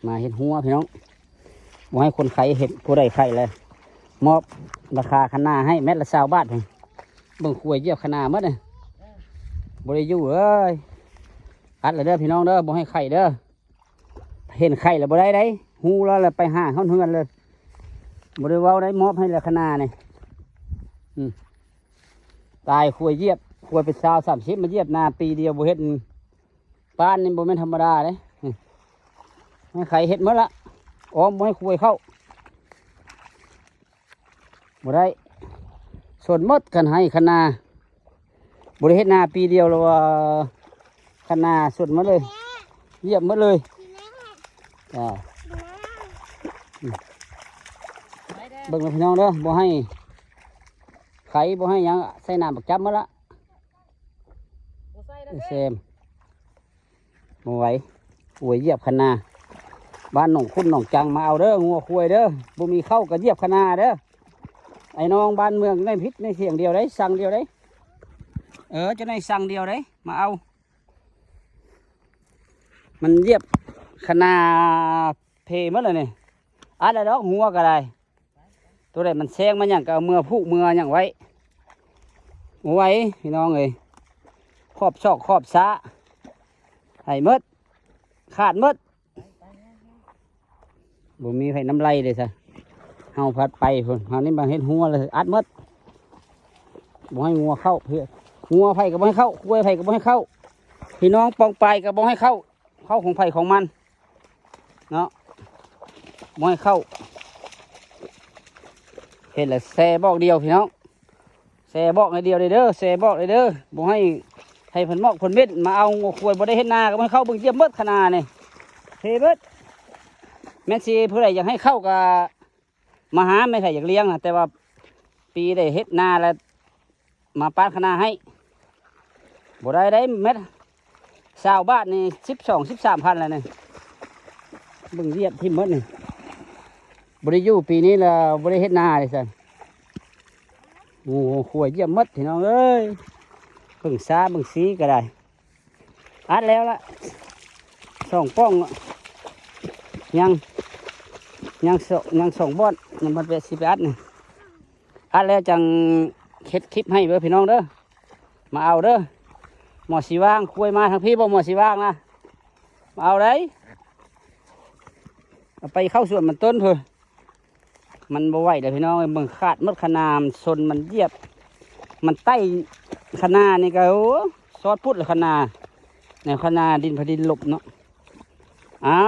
ມາເຮັດຮົ້ວພີ່ນ້ອງ ບໍ່ໃຫ້ຄົນໄຂ້ເຮັດ ຜູ້ໃດໄຂ້ແລ້ວມອບລາຄາຄະນາໃຫ້ແມັດລະຊາວບາດ. ເບິ່ງຄວາຍຢຽບຄະນາໝົດເລີຍ ບໍ່ໄດ້ຢູ່ເອີຍ. ອັດແລ້ວເດີພີ່ນ້ອງເດີ ບໍ່ໃຫ້ໄຂ້ເດີ ເຫັນໄຂ້ແລ້ວບໍ່ໄດ້ໃດ ຮູ້ແລ້ວລະໄປຫາຮອດເຮືອນເລີຍ ບໍ່ໄດ້ເວົ້າໄດ໋ ມອບໃຫ້ແລ້ວຄະນານີ້. ອືມ ຕາຍຄວາຍຢຽບ ຄວາຍເປັນຊາວສາມສິບ ມາຢຽບນາປີດຽວບໍ່ເຮັດ ປ້ານນີ້ບໍ່ແມ່ນທຳມະດາເດ້. ອືມ ໃຫ້ໄຂ້ເຮັດໝົດລະ ອ້ອມບໍ່ໃຫ້ຄວາຍເຂົ້າ ບໍ່ໄດ້ ຊົນໝົດ ຄັນໄຮ່ຄັນນາ ບໍ່ໄດ້ເຮັດນາປີດຽວແລ້ວວ່າ ຄັນນາຊົນໝົດເລີຍ ຢຽບໝົດເລີຍ. ອ່າ ອືມ ເບິ່ງເດີພີ່ນ້ອງເດີ ບໍ່ໃຫ້ໄຂ້ ບໍ່ໃຫ້ຫຍັງ ໃສ່ໜາມບັກຈັບໝົດລະ ບໍ່ໃສ່ແລ້ວເດ້ ແຊມ. ບໍ່ໄຫວ ຄວາຍຢຽບຄະນາ ບ້ານໜອງຂຸນໜອງຈັງ ມາເອົາເດີ ງົວຄວາຍເດີ ບໍ່ມີເຂົ້າກໍຢຽບຄະນາເດີ. ໄອ້ນ້ອງບ້ານເມືອງໃນຜິດໃນສຽງດຽວໃດ໋ ສັ່ງດຽວໃດ໋ ເອີ ເຈົ້າໃນສັ່ງດຽວໃດ໋ ມາເອົາ ມັນຢຽບຄະນາເພໝົດແລ້ວນີ້ ອັດແລ້ວດອກ ງົວກໍໄດ້. ໂຕໃດມັນແຊງມາຫຍັງກໍເອົາເມືອຜູກເມືອຫຍັງໄວ້ ບໍ່ໄຫວພີ່ນ້ອງເອີຍ ຂອບຊອກຂອບສາ ໄຫໝົດ ຂາດໝົດ ບໍ່ມີໃຜນຳໄລ່ເດ້ຊະ. ເຮົາພັດໄປພຸ້ນ ເຮົານີ້ມາເຮັດຮົ້ວເລີຍ ອັດໝົດ ບໍ່ໃຫ້ງົວເຂົ້າ ເພື່ອງົວໃຜກໍບໍ່ໃຫ້ເຂົ້າ ຄວາຍໃຜກໍບໍ່ໃຫ້ເຂົ້າ ພີ່ນ້ອງປ້ອງປາຍກໍບໍ່ໃຫ້ເຂົ້າ. ເຂົ້າຂອງໃຜຂອງມັນເນາະ ບໍ່ໃຫ້ເຂົ້າ. ເຮັດແລ້ວແຊບອກດຽວພີ່ນ້ອງ ແຊບອກໃນດຽວເດີ ແຊບອກເດີ ບໍ່ໃຫ້ໃຫ້ເພິ່ນມອກເພິ່ນເມັດມາເອົາງົວຄວາຍ ບໍ່ໄດ້ເຮັດນາກໍບໍ່ໃຫ້ເຂົ້າ. ເບິ່ງຢຽບໝົດຄະນານີ້ ເພເບິດ. ແມ່ນຊິຜູ້ໃດຢາກໃຫ້ເຂົ້າກໍ ມາຫາແມ່ນໃຜຢາກລ້ຽງນະ ແຕ່ວ່າປີໄດ້ເຮັດນາແລ້ວມາປາດຄະນາໃຫ້ ບໍ່ໄດ້ໄດ໋ ແມັດຊາວບາດນີ້ ສິບສອງ ສິບສາມພັນແລ້ວນີ້. ເບິ່ງຢຽບຖິ້ມໝົດນີ້ ບໍ່ໄດ້ຢູ່ປີນີ້ລະ ບໍ່ໄດ້ເຮັດນາເດ້ຊັ້ນ. ໂອ້ ຄວາຍຢຽບໝົດພີ່ນ້ອງເອີຍ ເບິ່ງຊາເບິ່ງຊີກໍໄດ້. ອັດແລ້ວລະ ສອງປ່ອງ ຍັງ ຍັງສອງ ຍັງສອງບ່ອນ ຍັງບໍ່ໄດ້ຊິໄປອັດນີ້. ອັດແລ້ວຈັ່ງເຮັດຄລິບໃຫ້ເດີພີ່ນ້ອງເດີ ມາເອົາເດີ. ໝໍສີຫວ່າງ ຄວາຍມາທາງພີ້ບໍ່ ໝໍສີຫວ່າງນະ ມາເອົາໄດ໋ ເອົາໄປເຂົ້າສວນມັນຕົ້ນເພິ່ນ. ມັນບໍ່ໄຫວແລ້ວພີ່ນ້ອງເອີຍ ເບິ່ງຂາດໝົດຄະນາ ມັນຊົນ ມັນຢຽບ ມັນໄຕ່ຄະນານີ້ກໍ ໂອ້ ຊອດພຸດລະຄະນາ ແນວຄະນາດິນພະດິນລົບເນາະ. ອ້າວ